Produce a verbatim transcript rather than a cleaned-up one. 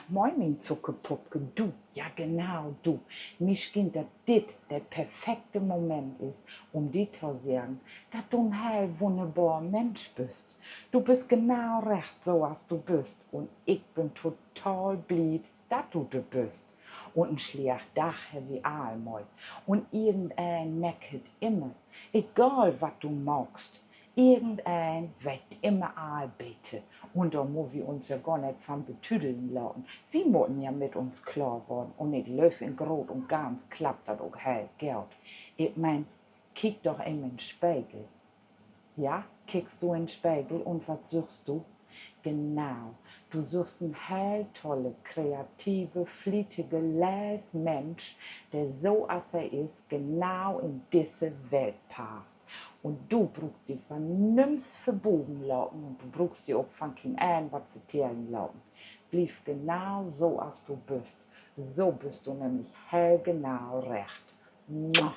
Moin, mien Zuckerpuppke, du, ja genau du. Mi schient, dat dit de perfekte Moment is, um di to seggen, dat du en heel wunnerbor Minsch büst. Du büst genau recht, so as du büst. Un ik bün total blied, dat du dor büst. Un en slechten Dag hebbt wi all mal. Un irgendeen meckert immer, egal wat du maakst. Irgendeen weet immer all beter. Un dor mutt wi uns ja gor neet van betüdeln laten. Wi mutten ja mit uns klaar worrn. Un ik glööv, in Groot un Ganz klappt dat ok heel goot. Ik meen, kiek doch eenmal in Spegel. Ja, kiekst du in Spegel un wat süchst du? Genau. Du süchst en heel tolle, kreative, flietige, leve Minsch, de so as he is, genau in disse Welt passt. Un du bruukst di van nüms verbogen laten un du bruukst di ok van keen een wat vertellen laten. Bliev genau so, as du büst. So büst du nämlich heel genau recht. Mua.